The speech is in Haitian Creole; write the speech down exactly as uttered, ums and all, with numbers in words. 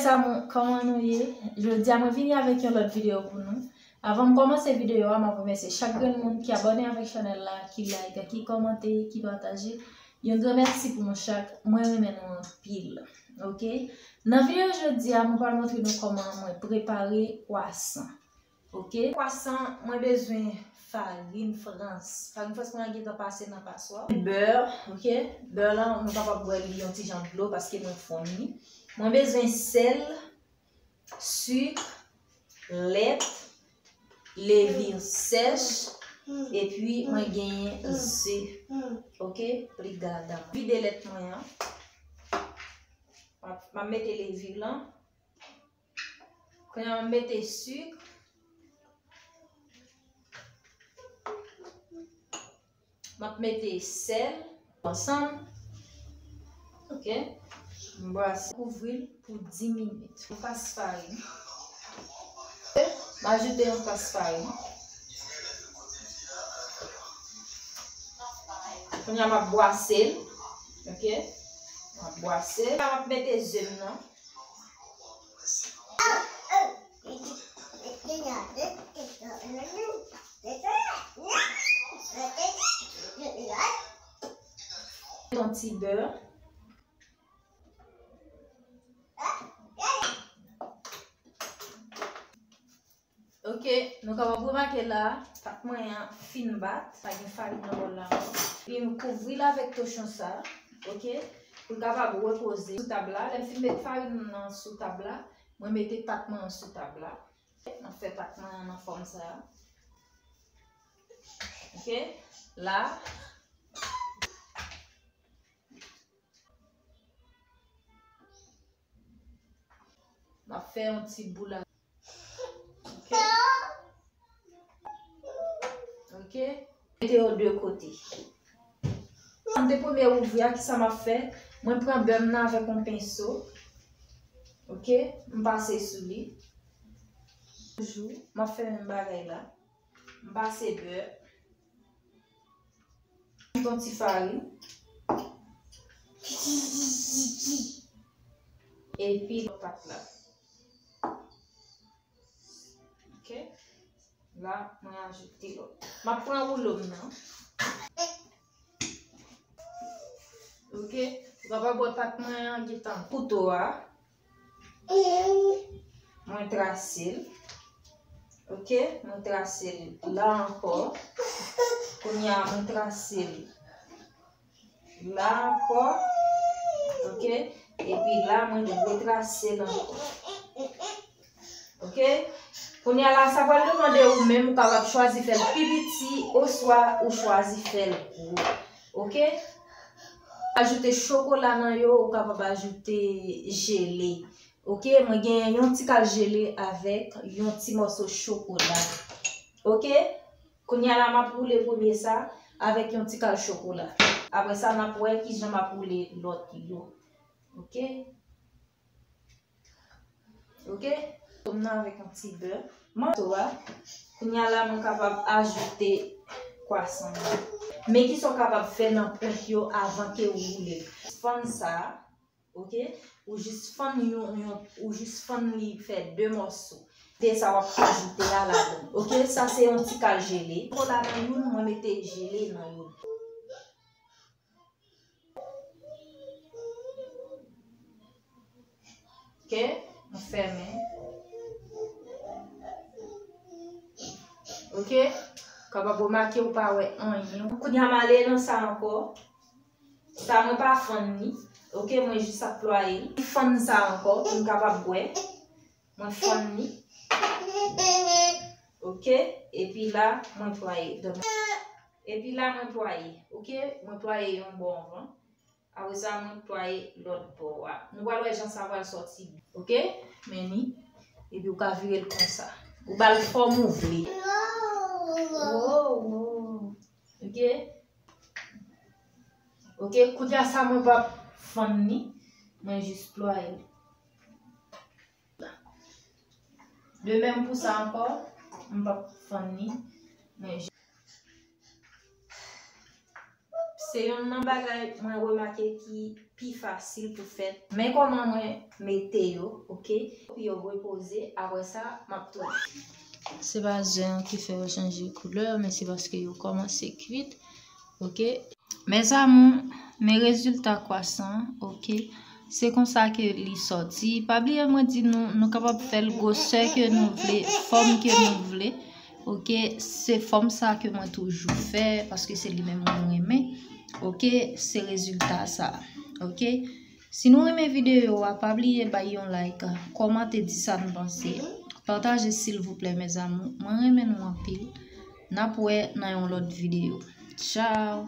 Kòman nou ye? Jodi a mwen vini avèk yon lòt videyo pou nou. Avan m kòmanse videyo a, m ap remèsye chak grenn moun ki abòne avèk chanèl la, ki like, ki kòmante, ki pataje. Yon gran mèsi pou nou chak. Mwen renmen nou anpil. Oke? Nan videyo jodi a, mwen pral montre nou kòman mwen prepare kwasan. Oke? Kwasan, mwen bezwen farin frans. Farin frans mwen gentan pase nan paswa. Bè, oke? Bè lan, nou kapab bwè li yon ti jan dlo paske mwen fonn li. Mwen bezwen sèl, sik, lèt, levure sèch, epi mwen genyen ze. Oke? Pli gad. Vide lèt mwen an. M ap, m ap mete levure lan. Kounye a, m ap mete sik. M ap mete sèl ansanm. Oke. M brase, kouvri l pou dis minit. Yon tas farin. M ajoute yon tas farin. Kounye a, m ap bwase l. Oke. M ap bwase l. M ap mete ze m nan. Yon ti bè. Oke, nou kapab remake la, pat mwen an fin bat, pa gen farin nan bòl la ankò. Epi m kouvri l avèk tochon sa, oke, pou l kapab repoze sou tab la. Lè m fin met farin nan sou tab la, mwen mete pat mwen an sou tab la. M ap fè pat mwen an nan fòm sa. Oke, la. M ap fè yon ti boul a. Oke. Oke. Mete yo de kote. Ann de premye ouvri a, kisa m ap fè? Mwen pran bè m nan avèk yon penso. Oke. M pase sou li. Toujou, m ap fè menm bagay la. M pase bè. Yon ti farin. Epi lòt pat la. Oke. La, mwen ajoute lòt. M ap pran woulo m nan. Oke. Ou kapab wè pat mwen an gentan kouto a. Mwen trase l. Oke, mwen trase l la ankò. Kounye a, mwen trase l la ankò. Oke, epi la, mwen retrase l ankò. Oke, kounye a la, sa pral demande ou menm, ou kapab chwazi fè l pi piti, oswa ou chwazi fè l gwo. Oke, ajoute chokola nan yo, ou kapab ajoute jele. Oke, mwen gen yon ti kal jele avèk yon ti mòso chokola. Oke, kounye a la, m ap woule premye sa avèk yon ti kal chokola. Apre sa, n ap wè kijan m ap woule lòt yo. Oke. Oke. Toum nan avèk yon ti bè. Manto a. Kounye a la, mwen kapab ajoute kwasan nan. Men kisa w kapab fè nan pwent yo avan ke w woule l. Fann sa. Oke? Ou jis fann yon, yon, ou jis fann li fè de mòso. De sa w ap ajoute a ladan. Oke? Sa se yon ti kal jele. Chokola nan youn, mwen mete jele nan youn. Oke? Mwen fèmen. Oke? Kapab remake ou pa wè anyen. Kounye a m ale nan sa ankò. Sa mwen pa fann li. Oke, mwen jis ap plwaye li. Fann sa ankò pou m kapab bwè. Mwen fann li. Oke, epi la, mwen plwaye. Epi la, mwen plwaye. Oke, mwen plwaye yon bò anvan. Apre sa, mwen plwaye lòt bò a. Nou pral wè jan sa pral sòti. Oke, men li. Epi ou ka vire l konsa. Ou ba l fòm ou vle. Wo, wo. Oke. Oke, kounye a sa mwen p ap fann li, mwen jis plwaye li. De menm pou sa ankò, m p ap fann li, mwen jis. Se youn nan bagay mwen remake ki pi fasil pou fèt. Men kòman mwen mete yo, oke? Pou yo repoze, apre sa, m ap tounen. Se pa zen an ki fè yo chanje koulè, men se paske yo kòmanse kwit, oke? Mes amours, men rezilta kwasan, oke? Se konsa ke li sòti. Pa bliye mwen di nou, nou kapab fè l gwosè ke nou vle, fòm ke nou vle. Oke, se fòm sa ke mwen toujou fè, paske se li menm mwen renmen. Oke, se rezilta sa. Oke, si nou renmen videyo a, pa bliye bay yon like, kòmante, di sa nou panse. Pataje silvouplè, mes amours. Mwen renmen nou anpil. N ap wè nan yon lòt videyo. Tchao!